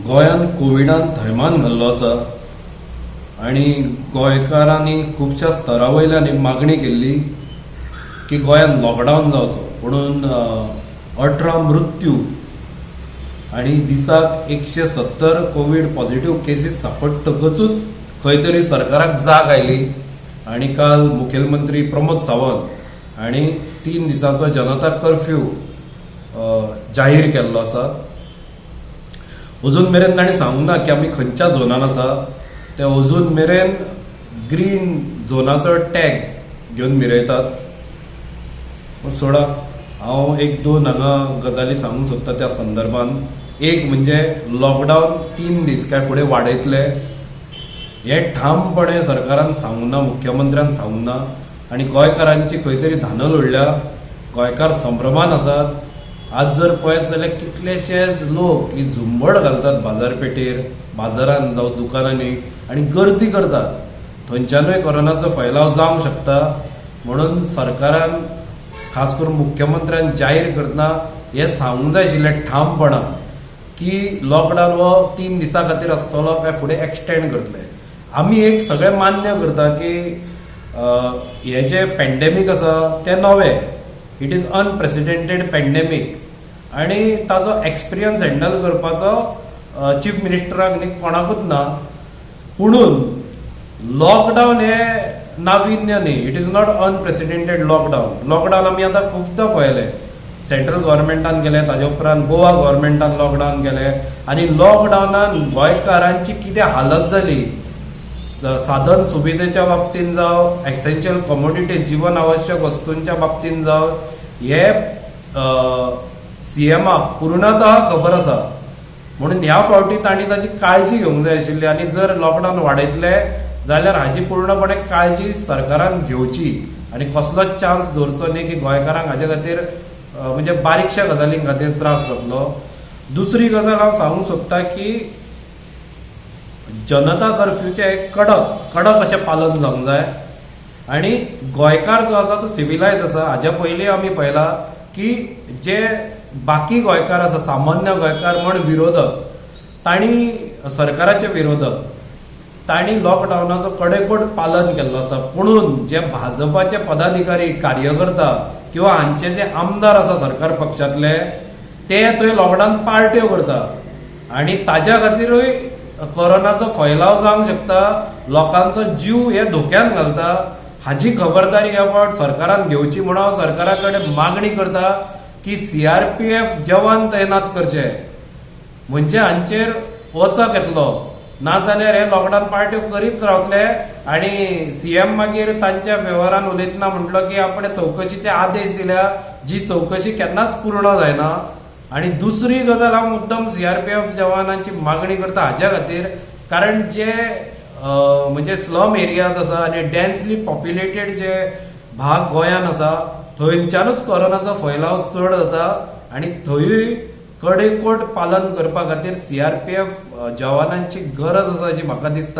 गोंयांत कोविडान थैमान घाल्लो आसा आनी गोंयकारांनी खुबश्या स्तरा वयल्यान एक मागणी केल्ली की गोंयांत लॉकडावन जावचो. पुणून 18 मृत्यू आनी दिसाक 170 कोवीड पॉझिटिव्ह केसीस सांपडटकचूच खंय तरी सरकाराक जाग आयली आनी काल मुखेलमंत्री प्रमोद सावंत हांणी 3 दिसांचो जनता कर्फ्यू जाहीर केल्लो आसा. अजून मेरेन तांणी सांगूंक ना की आमी खंयच्या झोनान आसा. ते अजून मेरेन ग्रीन झोनाचो टॅग घेवन मिरयतात. पूण सोडा, हांव एक दोन हांगा गजाली सांगूंक सोदता त्या संदर्भान. एक म्हणजे लॉकडावन 3 दीस काय फुडें वाडयतले हें ठामपणे सरकारान सांगूंक ना, मुख्यमंत्र्यान सांगूंक ना आनी गोंयकारांची खंय तरी धानल उडल्या. गोंयकार संभ्रमान आसात. आज जर पळयत जाल्यार कितलेशेच लोक ही झुंबड घालतात बाजारपेठेर, बाजारान जावं दुकानांनी आनी गर्दी करतात. थंयच्यानूय कोरोनाचो फैलाव जावंक शकता. म्हणून सरकारान, खास करून मुख्यमंत्र्यान जाहीर करतना हें सांगूंक जाय आशिल्लें ठामपणान की लॉकडावन हो 3 दिसां खातीर आसतलो काय फुडें एक्सटेंड करतले. आमी एक सगळें मान्य करता की हे जे पॅन्डेमीक आसा तें नवें, it is unprecedented pandemic आनी ताजो एक्सपिरियन्स हँडल करपाचो चीफ मिनिस्टराक न्ही कोणाकूच ना. पुणून लॉकडावन हे नाविन्य न्ही, it is not unprecedented lockdown. Lockdown आमी आतां खुबदां पळयलें. सेंट्रल गव्हर्मेंटान केलें, ताजे उपरांत गोवा गव्हर्मेंटान लॉकडावन केलें आनी लॉकडावनान गोंयकारांची कितें हालत जाली, साधन सुविधेच्या बाबतीन जावं, एसेन्शियल कमोडिटी, जीवन आवश्यक वस्तूंच्या बाबतीन जावं, हे सीएमाक पूर्णतः खबर आसा. म्हणून ह्या फावटी तांणी ताची काळजी घेवंक जाय आशिल्ली आनी जर लॉकडावन वाडयतले जाल्यार हाजी पूर्णपणे काळजी सरकारान घेवची आनी कसलोच चान्स दवरचो न्ही की गोंयकारांक हाजे खातीर, म्हणजे बारीकश्या गजालीं खातीर त्रास जातलो. दुसरी गजाल हांव सांगूंक सोदता की जनता कर्फ्यूचें कडक कडक अशें पालन जावंक जाय आनी गोंयकार जो आसा तो सिविलायज आसा. हाज्या पयलीं आमी पळयलां की जे बाकी गोंयकार आसा, सामान्य गोंयकार म्हण विरोधक, तांणी, सरकाराचे विरोधक, तांणी लॉकडावनाचो कडेकोट पालन केल्लो आसा. पुणून जे भाजपाचे पदाधिकारी, कार्यकर्ता किंवा हांचे जे आमदार आसा सरकार पक्षांतले, ते थंय लॉकडावन पार्ट्यो करता आनी ताज्या खातीरूय कोरोनाचो फैलाव जावंक शकता, लोकांचो जीव हे धोक्यान घालता. हाजी खबरदारी ह्या फावट सरकारान घेवची म्हणून हांव सरकारा कडेन मागणी करता की सीआरपीएफ जवान तैनात करचे, म्हणजे हांचेर वचक येतलो. नाजाल्यार हे लॉकडावन पार्ट्यो करीत रावतले. आनी सीएम मागीर तांच्या वेव्हारान उलयतना म्हटलो की आपणे चवकशीचे आदेश दिल्या, जी चवकशी केन्नाच पूर्ण जायना. आनी दुसरी गजाल, हांव मुद्दम सीआरपीएफ जवानांची मागणी करता हाज्या खातीर, कारण जे म्हणजे स्लम एरियाज आसा आनी डेन्सली पॉप्युलेटेड जे भाग गोंयान आसा, थंयच्यानूच कोरोनाचो फैलाव चड जाता आनी थंयूय कडेकोट पालन करपा खातीर सीआरपीएफ जवानांची गरज आसा अशी म्हाका दिसता.